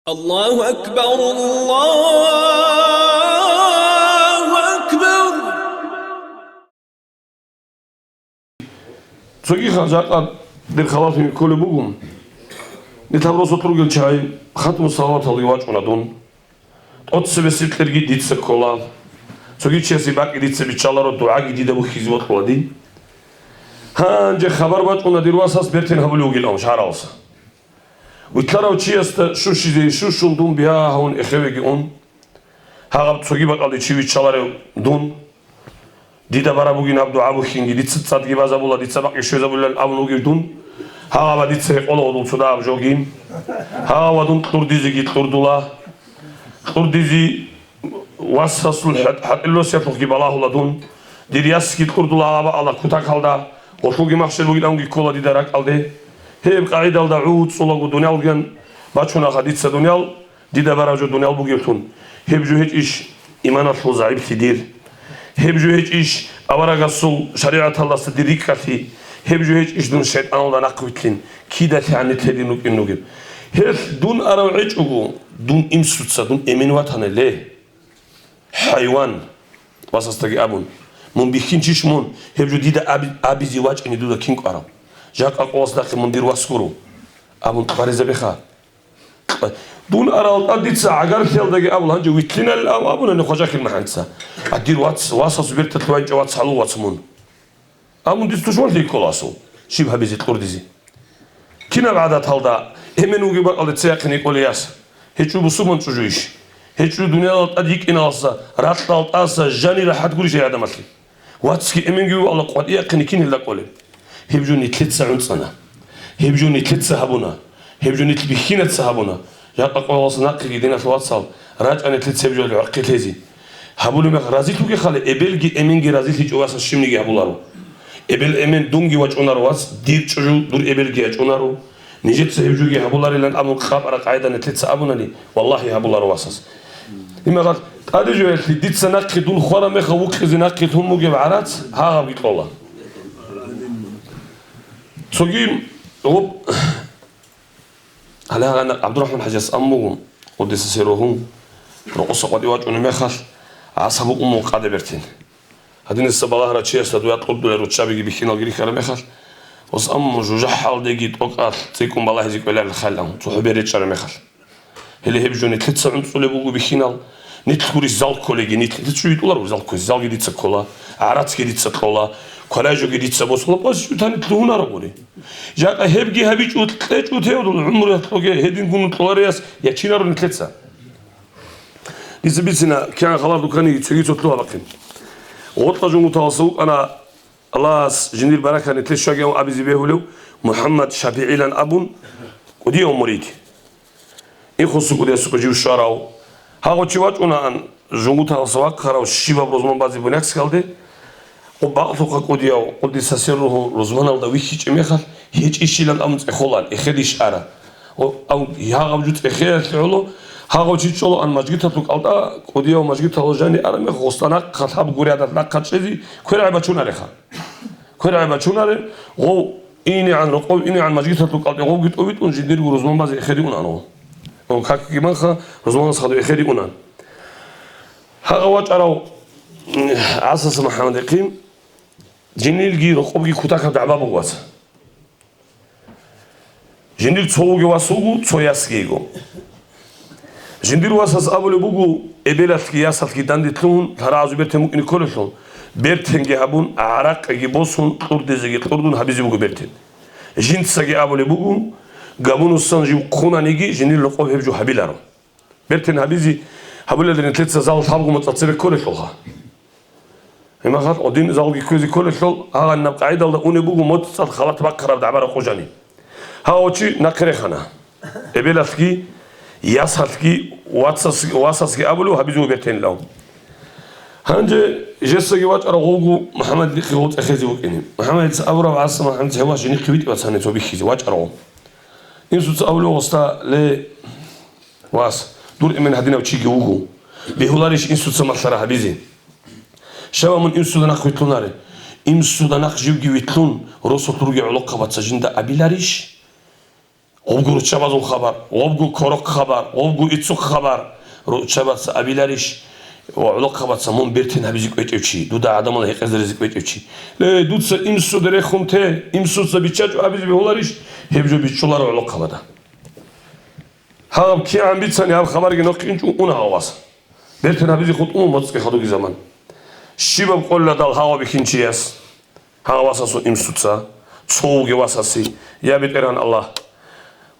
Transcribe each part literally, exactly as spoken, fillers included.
الله أكبر، الله أكبر. Цоги ханжакъа дир халалъун кколеб буго. Нилъ гьаб росулъ ругел чагӀи хатму салаваталги вачӀуна дун. ТӀоцебесеб кьерги дица ккола. Цоги чиясе бакӀги дица биччаларо, дугӀаги дида бухьизе бокьула дин. Гьанже хабар бачӀуна дир васас бертен гьабулев вугилан шагьаралса. Вилълъарав чиясда щущизе щущун дун бигьа гьавун эхевеги ун. Гьагъаб цоги бакӀалде чи виччаларев дун. Дида бараб бугин гьаб дугӀа бухьинги, дица цадги базабула, дица бакъи щвезабулилан абун вугев дун. Гьагъаба дица гьекъола гъодул цо дагьаб жоги. Гьагъава дун кьурдизеги кьурдула. Кьурдизе васасул хӀат-, хӀатӀилосиялъухъги балагьула дун. Дир ясги кьурдула гьагъаба Аллагь кутакалда, гъолъулги махщел бугиланги ккола дида ракӀалде. Гьеб къагӀидалда гӀуцӀулаго дунял ган бачунаха дица дунял, дида бараб жо дунял бугевлъун. Гьеб жо гьечӀищ иманалъул загӀиплъи дир? Гьеб жо гьечӀищ аварагасул шаригӀаталдаса дир рикӀкӀалъи? Гьеб жо гьечӀищ дун шайтӀаналда нахъвилълъин? КидалъигӀан нилъ гьедин рукӀин ругеб? Гьелъ дун арав гӀечӀого, дун инсуца дун эмен ватаниле. ХӀайван, васасдаги абун, мун бихьинчищ мун, гьеб жо дида аби-, абизе вачӀине дуда кин кӀварав? Жакъа къоялъ нахъе мун дир вас гуро, абун къваризабеха. Къ-, дун арал тӀад дица гӀагарлъиялдаги абула, гьанже вилълъиналил аб-, абуна нухъа жахил махӀанца. А дир вац, васасул берталъ ванчӀа вац гьалу вац мун. Амун дис душманлъи ккола асул, щиб гьабизе кьурдизе. Кинаб гӀадаталда эмен вугеб бакӀалде цеяхъине кӀолей яс? ГьечӀо бусурман чӀужуйищ? ГьечӀо дуниялал тӀад йикӀиналса, ракьалда тӀаса жани рахӀат гурищ гьей гӀадамалъе? Вацги эменги вугевалда къватӀияхъине кин гьелда кӀолеб? Гьеб жо нилъеца гӀунцӀана. Гьеб жо нилъеца гьабуна. Гьеб жо нилъ бихьинаца гьабуна. Жакъа къоялъ нахъеги диналъул вацал, рачӀа нилъеца гьеб жо гӀахъилъезе. Гьабулеб мех разилъуге хали, эбелги эменги разилъичӀо васас щибниги гьабуларо. Эбел-эмен дунги вачӀунаро вац, дир чӀужу дур эбелги ячӀунаро. Нижеца гьеб жоги гьабуларилан абун къапара къайда нилъеца абунани, валлагьи, гьабуларо васас. Имагъал тӀаде жоялъе дица нахъе дун хвараб мехалъ вукъизе нахъе лъун бугеб гӀарац гьагъабги кьола. Цоги гъоб Гьале гьагъана ГӀабдурахӀман хӀажияс аммугъун, къуддиса сирругьу, рокъоса къватӀив вачӀунеб мехалъ, гӀасаб букӀун мун къаде бертин. Гьадинаса балагьарав чиясда дуе кьурдулел руччабиги бихьиналги рихьараб мехалъ, ос амму жужахӀалдеги тӀокӀалъ цӀикӀкӀун балагьизе кӀвеларел хал ан, цохӀо бер речӀараб мехалъ. Гьеле гьеб жо нилъеца гӀунцӀулеб буго бихьинал, нилъ гурищ зал кколеги, нилъ, нилъ чӀужу йитӀуларо зал ккозе, залги дица ккола, гӀарацги дица кьола, квалай жоги дица босула, къосичӀо тани лъугьунаро гури. Жакъа гьебги гьабичӀо, кьечӀо теодул гӀумруялъ кьоге, гьедин гун кьоларияс ячинаро нилъеца. Дица бицина, кигӀан халар дуканиги цоги цо лъугьа бахъин. Гъоркьа жунгуталаса вукӀана Аллагьас жиндир баракат нилъе щвагиян абизе бегьулев МухӀаммад ШапигӀилан абун, кӀудияв мурид. Ихусу кӀудиясухъе жив щварав. Гьагъо чи вачӀунаан, жунгуталаса вахъарав, щибаб рузман базе буняксиялде. Гъоб бакълъухъа кӀудияв, къуддиса сирругьу, рузманалда вихьичӀеб мехалъ, гьечӀищилан абун цӀехолаан, эхедищ ара. О, ав, гьагъаб жо цӀехеялъе гӀоло, гьагъав чи чӀолаан мажгиталъул кӀалтӀа, кӀудияв мажгиталъул жани ара мех, гъосда нахъа лъаб гурядалъ нахъа чӀезе квергӀи бачунареха. КвергӀи бачунаре, гъов инегӀан, рокъов инегӀан мажгиталъул кӀалтӀе гъовги тӀовитӀун жиндирго рузман базе эхеде унаан гъов. О, какги манха, рузманас хадув эхеде унаан. Гьагъа вачӀарав, м, ГӀасаса МухӀаммад ихъин, жиндирги рокъобги кутакаб дагӀба буго, вац. Жиндир цо вугев вас вуго, цо ясги йиго. Жиндир васас абулеб буго, эбелалъги ясалъги данде лъугьун, лъарагӀазул бертен букӀине кколелъул, бертенги гьабун, гӀаракъиги босун, кьурдизеги кьурдун гьабизе буго бертен. Жинцаги абулеб буго, габунисан жив хъунаниги, жиндир рокъоб гьеб жо гьабиларо. Бертен гьабизе гьабулелда нилъеца зал лъабго моцӀалъ цебе кколелъулха. Гьебмехалъ гъодин залги кквезе кколелъул, гьагъанаб къагӀидалда унеб буго моцӀалъ халат бахъараб дагӀба-рокъо жани. Гьав чи нахъе рехана. Эбелалъги, ясалъги, вацас-, васасги абулев гьабизе вуго бертенилан. Гьанже жесаги вачӀарав гъовго МухӀаммадихъе гъов цӀехезе вукӀине. МухӀаммадица абураб ГӀаса МухӀаммадица гьев вас жинихъе витӀи вацани цо бихьизе вачӀарав. Инсуца абулев гъосда, ле, вас, дур эмен гьадинав чиги вуго. Бегьуларищ инсуца малъара гьабизе? Щай ва мун инсуда нахъ витлъунаре? Инсуда нахъ живги витлъун, росулъ ругел гӀолохъабаца жинда абиларищ? Гъобго руччабазул хабар, гъобго короха хабар, гъобго иццухъ хабар. Руччабаца абиларищ ва гӀолохъабаца мун бертин гьабизе кӀвечӀев чи, дуда гӀадамал гьекъезаризе кӀвечӀев чи? Ле, дуца имсуда рехун те, имсуца биччачӀо абизе бегьуларищ? Гьеб жо бичӀчӀуларо гӀолохъабада. Гьаб кигӀан бицани гьаб хабарги нахъе инчӀо уна гьав вас. Бертин гьабизе хутӀун моцӀги хадуги заман. Щибаб къолладал гьав бихьинчияс? Гьав васасул имсуца, цо вугев васасе: «Я БетӀергьан Аллагь,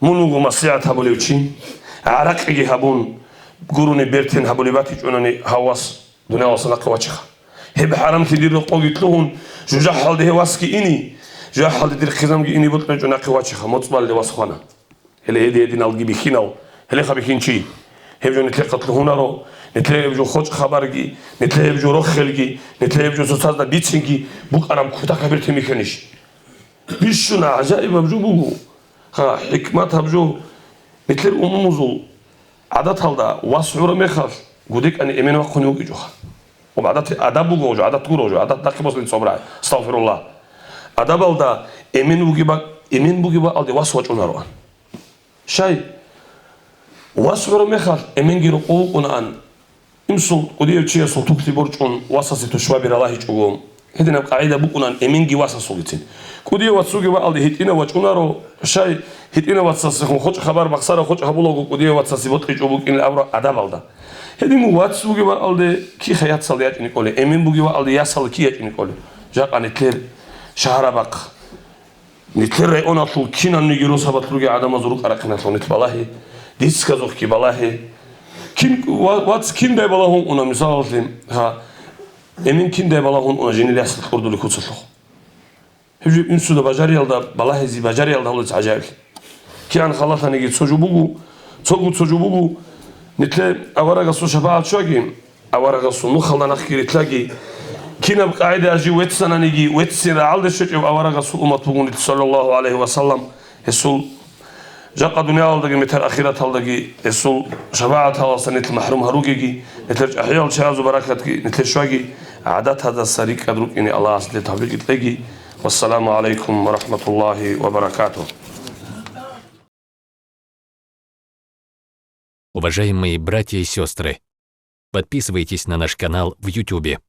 мун вуго маслигӀат гьабулев чи, гӀаракъиги гьабун, гурони бертин гьабулеб батичӀунани гьав вас дуниялалдаса нахъе вачеха. Гьеб хӀарамлъи дир рокъовги лъугьун, жужахӀалде гьев васги ине, жужахӀалде дир хъизамги ине бокьичӀо нахъе вачеха», моцӀ балде вас хвана. Гьеле гьедин-гьединалги бихьинал, гьелеха бихьинчи. Гьеб жо нилъехъа лъугьунаро, нилъее гьеб жо хочӀ хабарги, нилъее гьеб жо рохелги, нилъее гьеб жо цоцазда бицинги букӀараб кутакаб бертин бихьанищ? Бищун гӀажаибаб жо буго. Гьа, хӀикматаб жо. Нилъер умумузул гӀадаталда вас гӀураб мехалъ гудекӀани эмен вахъун вукӀичӀоха. Ва гӀадат, адаб буго жо, гӀадат гуро жо, гӀадат нахъе босулин цобра. Астагъфируллагь. Адабалда эмен буги ба-, эмен буги бакӀалде вас вачӀунароан. Щай? Вас гӀураб мехалъ эменги рокъов вукӀунаан, имсул кӀудияв чиясул тукли борчӀун васасе тушбаби ралагьичӀого. Гьединаб къагӀида букӀунаан эменги васасулгицин. КӀудияв вацги бакӀалде гьитӀинав вачӀунаро, щай, гьитӀинав вацасехун хочӀ хабар бахсарав хочӀ гьабулаго кӀудияв вацасе бокьичӀого букӀинилан абураб адабалда. Гьедин вац буги бакӀалде кихъа яцалде ячӀине кӀолеб, эмен буги бакӀалде ясалде кихъа ячӀине кӀолеб. Жакъа нилъер шагьарабахъ, нилъер районалъул киналниги росабалъ ругел гӀадамазул рукӀа-рахъиналъул нилъ балагье, дисказухъги балагье. Кин, ва-, вац киндай балагьун уна, мисалалъе, гьа, эмен киндай балагьун уна жинил ясалъ кьурдулеб куцалъухъ. Гьеб жо инсуда бажариялда балагьизе, бажариялда гьабулеб гӀажаиблъи. КигӀан халалъаниги цо жо буго, цого цо жо буго, нилъе аварагасул шапагӀат щваги, аварагасул нухалда нахъги рилъаги, кинаб къагӀида жив веццананиги, веццин рагӀалде щвечӀев аварагасул уммат бугин нилъ, саллаллагьу гӀалайгьи ва саллам, гьесул жакъа дуниялалдаги метер ахираталдаги гьесул шапагӀаталдаса нилъ махӀрум гьаругеги, нилъер чӀахӀиял чагӀазул баракатги нилъе щваги, гӀадатаздаса рикӀкӀад рукӀине Аллагьас нилъее тавфикъ кьеги. Вассаламу гӀалайкум ва рахӀматуллагьи ва баракатугь. Уважаемые братья и сестры, подписывайтесь на наш канал в Ютубе.